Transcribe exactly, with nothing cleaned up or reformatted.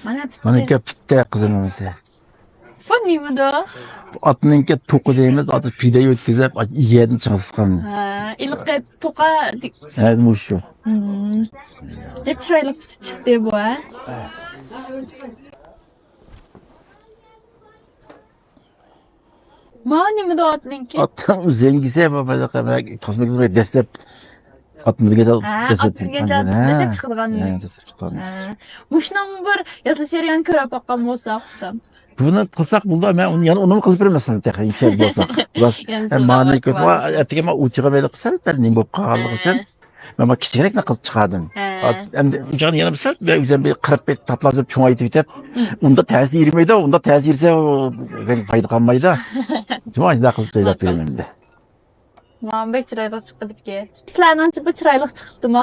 مانا پۈتتى. مانا كەپ پۈتتى قىزىم ئەمىسى. بۇ نېمىدۇ؟ ئاتنىڭكى توقى دەيمىز، ئاتنى پىدە ئۆتكۈزۈپ، يەردىن چىڭىتقان. ھە، ئىلقى توقا. ھە، مۇشۇ. نە چىرايلىق پۈتۈپ چىقتى بۇ، ھە؟ مانا نېمىدۇ ئاتنىڭكى؟ ئاتنىڭ زەڭگىسى بۇ، تاسمىكىسى دەسلەپ ئاتمىدىگە دەسلەپ چىقىدىغان. مۇشۇنىڭ بىر ياساش جەريانىنى كۆرۈپ باققان بولساق ئۇستام. بۇنى قىلساق بولىدۇ، مەن ئۇنى يەنە ئۇنىمۇ قىلىپ بېرىمەن سەن تېخى ئىمكان بولسا. راست. يەنە ئە، مانى سوراپ كۆرسە، باقىمىز. ئەتىگەن مەن ئۇچىغا بېلىق قىلسام، بىر نېمە بولۇپ قالغانلىقى ئۈچۈن مەن بۇ كىچىكرەكنى قىلىپ چىقاردىم. ھە. ئەمدى ئۇچىغىنى يەنە بىر سەل بىر ئۆزۈم بىر قىرىپ بېرىپ تاتلاپ چوڭايتىۋېتىپ، ئۇندا تەسىر يېرىمەيدۇ، ئۇندا تەسىر يېرىسە پايدا قالمايدۇ. شۇڭا شۇنداق قىلىپ تەييارلاپ بېرىمەن ئەمدى. مانا بەك چىرايلىق چىقىدىكەن. سىلەرنىڭچە بۇ چىرايلىق چىقىپتىما؟